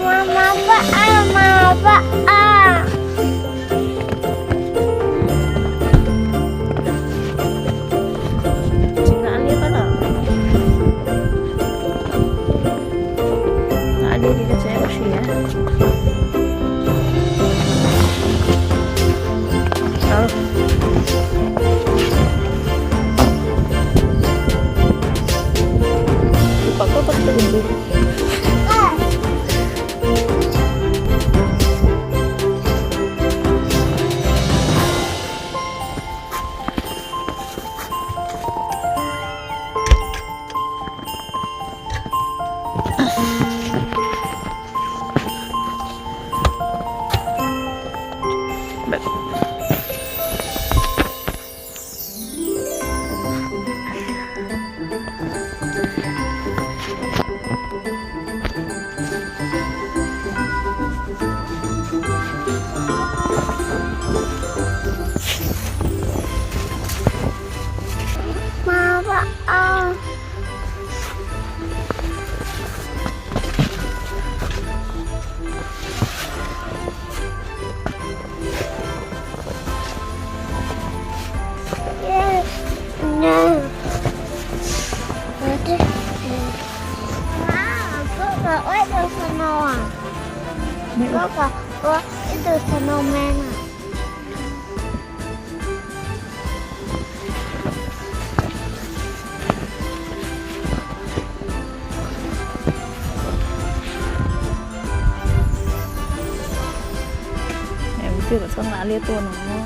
Mama, pab a, mama, pab a. Tsis nqa liab pab lawm. Nqa liab ces koj tseem ua si na. Kuv kom koj pab twm ntsis. Koj kom ua ib tug snow, koj kom ua ib tug snowman na. Kuv twb kom txhob nqa liab tuaj no.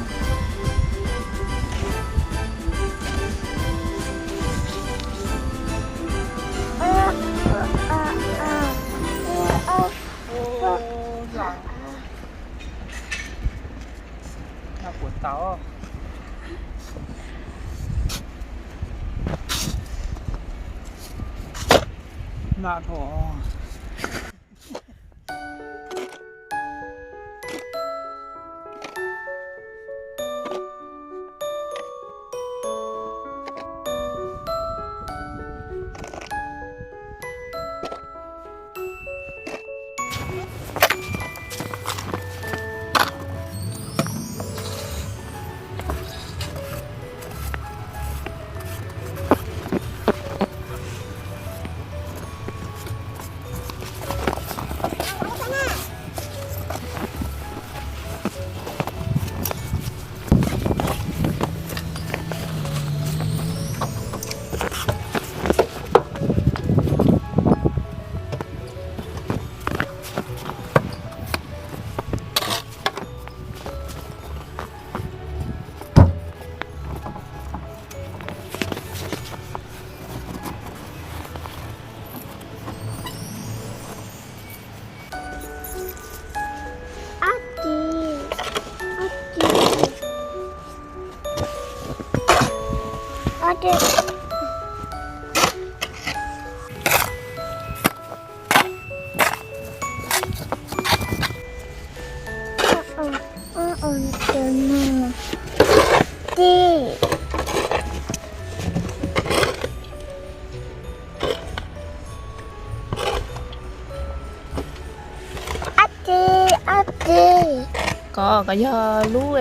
Koj, koj yog lub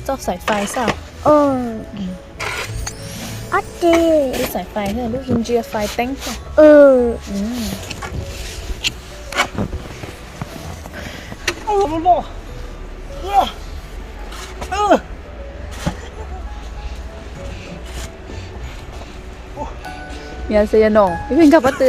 txoj xaim fais xwb. Lub xaim fais, lub ntsia fais teeb xwb. Yog xwb yog no, ib pliag nkag pob tw.